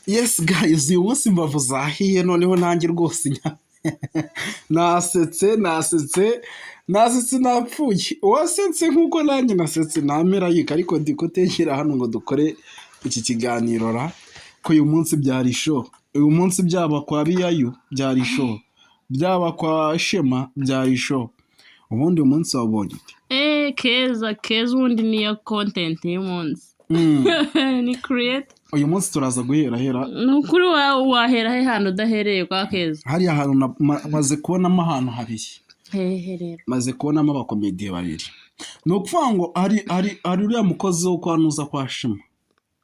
Yes guys, uyu munsi imbavu zahiye. Noneho nanjye rwose nasetse, nasetse, nasetse, napfuye. Uwasetse nk'uko nanjye nasetse ntamera yika. Ariko ndi kutekera hano ngo dukore iki kiganiro ra, ko uyu munsi byari show. Uyu munsi byaba kwa Biyayu byari show, byaba kwa Shema byari show. Ubundi uyu munsi wabonye ute? Eh, Keza, Keza ubundi niyo content y'umunsi. Ni create. Uyu munsi turaza guhera hera. Ni ukuri wahera he hantu udahereye kwa Keza? Hariya hantu maze kubonamo ahantu habiri. Hehe rero? Maze kubonamo abakomediye babiri. Ni ukuvuga ngo hari uriya mukozi wo kwa Nuza, kwa Shema.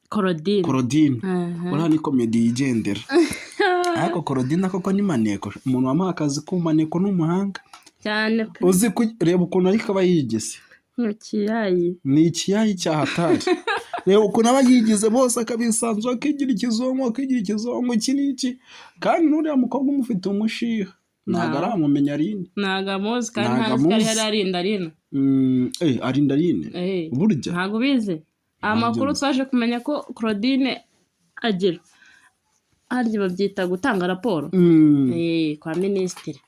Korodine. Korodine. Aha. Uriya ni komedi yigendera. Ariko Korodine koko ni maneko. Umuntu wamuha akazi k'umaneko ni umuhanga. Cyane pe. Uzi reba ukuntu ariko aba yigize. Mu kiyayi. Ni ikiyayi cya hatari. Reba ukuntu aba yigize bose, akabisanzura, akigira ikizungu, akigira ikizungu, iki n'iki. Kandi n'uriya mukobwa umufite umushiha ntabwo aramumenya Aline. Ntabwo amuzi kandi. Ntabwo ntazi ko ari amuzi. hari arinda Aline. Arinda Aline. Eh, burya. Ntabwo ubizi amakuru? Nzi. Twaje kumenya ko Claudine agira, harya babyita gutanga raporo, kwa minisitiri.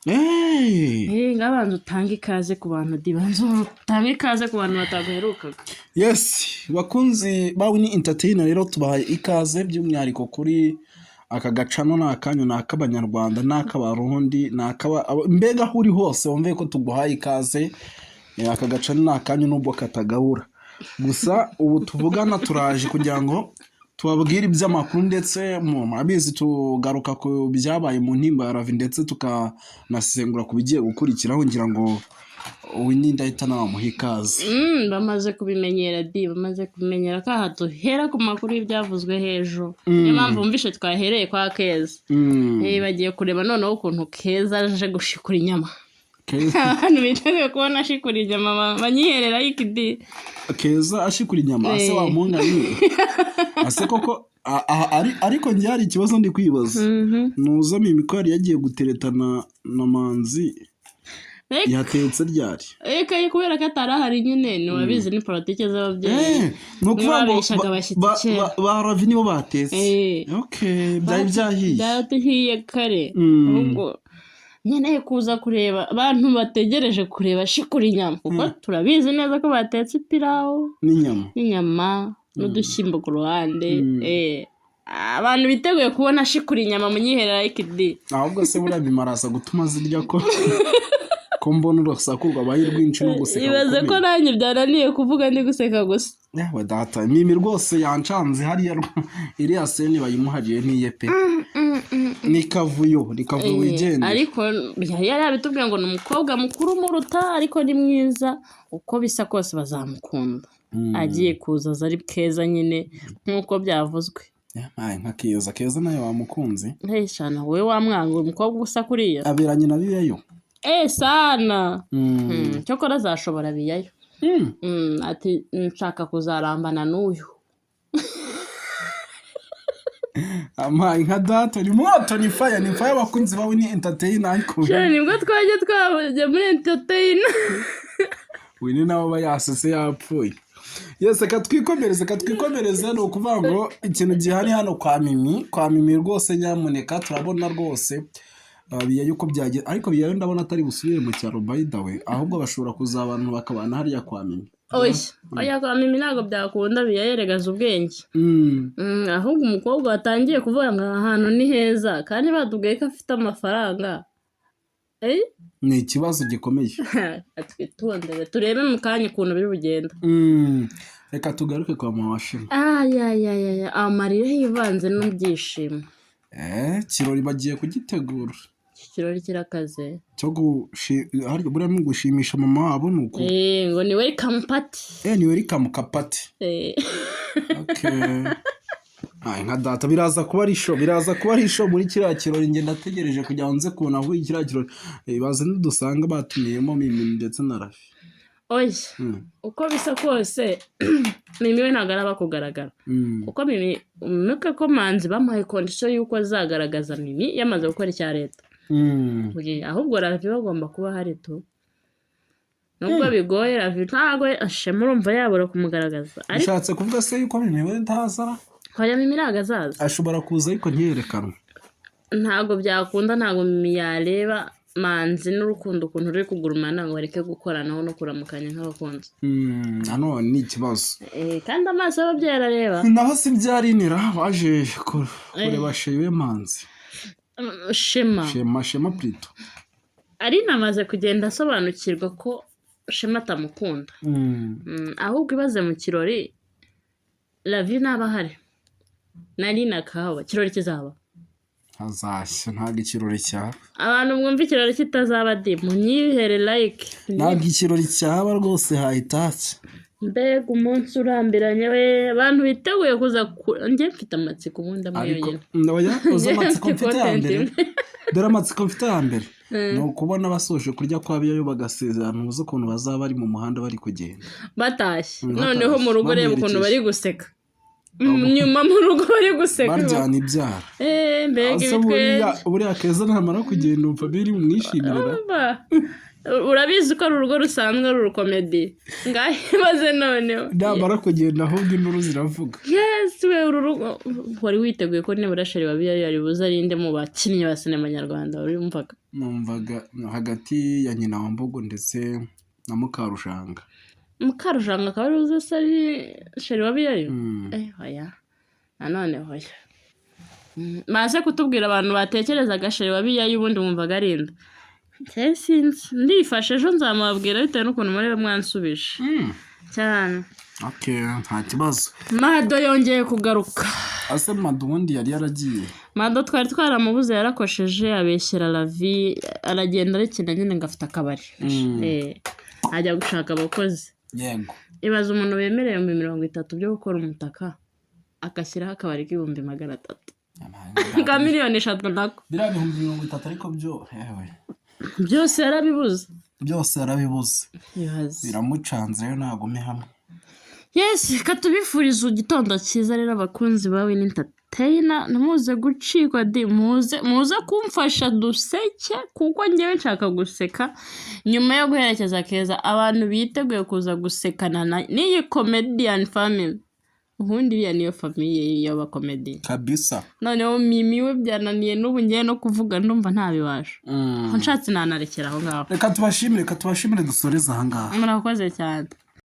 Ngabanza utange ikaze ku bantu di, banza utange ikaze ku bantu bataguherukaga. Yes, bakunzi ba Win Entertainer, rero tubahaye ikaze by'umwihariko kuri aka gacano. Ni akanyu, ni ak'Abanyarwanda, ni ak'Abarundi, ni ak'aba mbega aho uri hose wumve ko tuguhaye ikaze. Aka gacano ni akanyu nubwo katagabura. Gusa ubu tuvugana turaje kugira ngo tubabwire iby'amakuru, ndetse murabizi tugaruka ku byabaye mu Ntimba ya Ravi, ndetse tukanasesengura ku bigiye gukurikiraho. Ngira ngo Winnie ndahita namuha ikaze. Bamaze kubimenyera di, bamaze kubimenyera ko aha duhera ku makuru y'ibyavuzwe hejuru. Niyo mpamvu wumvishe twahereye kwa Keza. Bagiye kureba noneho ukuntu Keza aje gushikura inyama. Keza. Abantu biteguye kubona ashikura inyama banyiherera ikidi. Keza ashikura inyama ase? Eh. Wa mungani ase koko ariko njye hari ikibazo ndi kwibaza. Nuza Mimi ko yari yagiye guteretana na Manzi, yatetse ryari? Reka, kubera ko atari ahari nyine, ntiwabizi, ni politiki z'ababyeyi. Ni ukuvuga ngo Nibo babeshaga abashyitsi kera. Ba Ravi nibo batetse? Eh. Okay, byari byahiye. Byarahiye kare. Ahubwo nkeneye kuza kureba abantu bategereje kureba ashikura inyama, kuko turabizi neza ko batetse ipirawu n'inyama. N'inyama n'udushyimbo ku ruhande. Abantu biteguye kubona ashikura inyama munyiherera ikidi. Ahubwo se buriya bimaraza gutuma zirya, ko mbona urusaku rwabaye rwinshi no guseka Ibaze ko gukomeye? nanjye byananiye kuvuga, ndi guseka gusa. Yewe data, Mimi rwose yancanze hariya. Iriya scene bayimuhariye niye pe, ni kavuyo, ni kavuyo. Wigendera. Ariko yari yabitubwiye ngo ni umukobwa mukuru umuruta, ariko ni mwiza, uko bisa kose bazamukunda. Agiye kuza aza ari Keza nyine nk'uko byavuzwe. Yampaye nka Keza. Keza nawe wamukunze? Nteshana, wowe wamwanga umukobwa usa kuriya? Aberanye na Biyayo. Eh, sana. Cyokora azashobora Biyayo. Ati nshaka kuzarambana n'uyu. Ampaye nka data, ni moto, ni fire, ni fire. Abakunzi bawe ni entertainer, ariko Sheri, nibwo twajya twajya muri entertain. Winnie nawe aba yasetse yapfuye. Yes, reka twikomereze, reka twikomereze. Ni ukuvuga ngo ikintu gihari hano kwa Mimi, kwa Mimi rwose nyamuneka, turabona rwose Biyayo uko byagenze. Ariko Biyayo ndabona atari busubire mu cyaro, by the way. Ahubwo bashobora kuza abantu bakabana hariya kwa Mimi. Oya oya, kwa Mimi ntabwo byakunda, biyayeregaza ubwenge. Ahubwo umukobwa watangiye kuvuga ngo aha hantu ni heza kandi batubwiye ko afite amafaranga. Ni ikibazo gikomeye. Twitondere turebe mu kanya ukuntu biri bugenda. Reka tugaruke kwa mama wa Shema. Ayayayaya, amarira yivanze n'ibyishimo. Kirori bagiye kugitegura. Iki kirori kirakaze. Cyo harya buriya ni gushimisha mama wabo, ni uku. Ngo ni welcome party. Ni welcome party. Okay. Ay, nka data, biraza kuba ari show, biraza kuba ari show muri kiriya kirori. Njye ndategereje kugira ngo nze kubona aho kiriya kirori. Baze nidusanga batumiyemo Mimi ndetse na Rafi. Oya, uko bisa kose Mimi we ntabwo araba kugaragara, kuko Mimi, mwibuke ko Manzi bamuhaye condition y'uko azagaragaza Mimi yamaze gukora icya leta. Ahubwo Ravi bagomba kuba hari tu, nubwo bigoye. Ravi ntabwo Shema urumva yabura kumugaragaza, ariko Bishatse kuvuga se yuko Mimi we ntazara? Hoya, Mimi ntabwo azaza. Ashobora kuza ariko ntiyerekanwe. Ntabwo byakunda, ntabwo Mimi yareba Manzi n'urukundo ukuntu ruri kugurumana ngo bareke gukoranaho no kuramukanya nk'abakunzi. Nanone ni ikibazo. Kandi amaso y'ababyeyi arareba. Naho si byarinira waje kureba chéri we Manzi. Shema. Shema, Shema plutôt. Aline amaze kugenda asobanukirwa ko Shema atamukunda. Ahubwo ibaze mu kirori Lavi naba ahari na Aline akahaba, ikirori kizaba. Hazashya, ntabwo ikirori cyaba. Abantu mwumva ikirori kitazaba di munyihere like. Ntabwo ikirori cyaba rwose, hahita hashya. Mbega umunsi urambiranye we! Abantu biteguye kuza njye mfite amatsiko ubundi amwe Ariko yonyine. Oya, uzi amatsiko Mfite mfite ya content mbere? imwe. Dore amatsiko mfite ya mbere ni ukubona basoje kurya kwa Biyayo bagasezerana, uzi ukuntu bazaba bari mu muhanda bari kugenda. Batashye. Batashye, Noneho mu rugo reba ukuntu bamuherekeje. bari guseka. Nyuma mu rugo bari guseka. Baryana ibyara. Mbega Ase buriya ibitwenge! Buriya Keza namara kugenda umva biri bumwishimirira. Urumva? Urabizi ko ari urugo rusanzwe ari urukomedi, ngaho ibaze noneho. Namara kugenda ahubwo induru ziravuga. Yes we, uru rugo wari witeguye ko nibura chéri wa Biyayo yari buze ari nde mu bakinnyi ba sinema nyarwanda wari wumvaga? Numvaga hagati ya nyina wa Mbogo ndetse na Mukarujanga. Mukarujanga akaba ari buze se ari chéri wa Biyayo? Mm. Hoya nanone, hoya. Baze kutubwira abantu batekerezaga chéri wa Biyayo ubundi wumvaga ari nde. Njye sinzi, ndifashe, ejo nzamubabwira bitewe n'ukuntu muri mwansubije cyane. Okay, nta kibazo. Mado yongeye kugaruka. Ase Mado ubundi yari yaragiye? Mado twari twaramubuze, yarakosheje abeshyera Lavi aragenda arekina nyine ngo afite akabari. Ajya gushaka abakozi. Ibaze umuntu wemerewe 30,000 byo gukora umutaka agashyiraho akabari k'300,000, ka 3 miliyoni nako. Biriya 30,000 ariko byo, yewe. Byose yarabibuze. Byose yarabibuze. Ibaze. Biramucanze rero, nagume hamwe. Yes, reka tubifurize igitondo cyiza rero abakunzi ba Win Entertainer, ntimuze gucikwa di, muze muze kumfasha duseke kuko ngewe nshaka guseka nyuma yo guherekeza Keza. Abantu biteguye kuza gusekana n'iyi comedian family, ubundi iriya niyo famille y'abakomediye. Kabisa. Noneho Mimi we byananiye, n'ubu ngiye no kuvuga ndumva ntabibasha. Nshatse nanarekera aho ngaho. Reka tubashimire, reka tubashimire, dusoreze aha ngaha. Murakoze cyane.